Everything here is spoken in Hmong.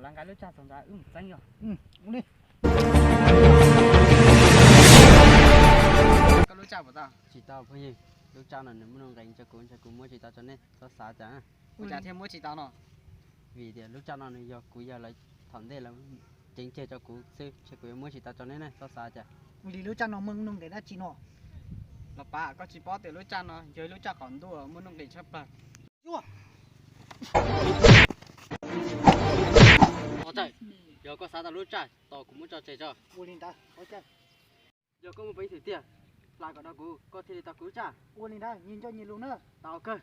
Nqa lub tsaj txog ntawd wb mus txeeb yog. Koj lub tsaj puas tau? Tsis tau phooj ywg, lub tsaj no nws muaj nuj nqis rau kuv, ntshe kuv muab tsis tau rau nej, txhob xav cas. Ua cas thiaj muab tsis tau no? Vim tias lub tsaj no nws yog kuv yawg lawv thaum ntej lawv ceev tseg rau kuv xwb, ntshe kuv yuav muab tsis tau rau nej ne, txhob xav cas. Ua li lub tsaj no muaj nuj nqis dab tsi no? Los pab, koj tsis paub tias lub tsaj no yog ib lub tsaj qaum ntuj muaj nuj nqis tshaj plaws. Yog koj xav tau lub tsaj, tos kuv muab tso tseg tso. Ua li ntawd. Yog koj muaj peev xwm tiag, hla kom rau kuv, koj thiaj li tau kuv lub tsaj. Ua li ntawd, nyias nco nyias lus na. Tau kawg.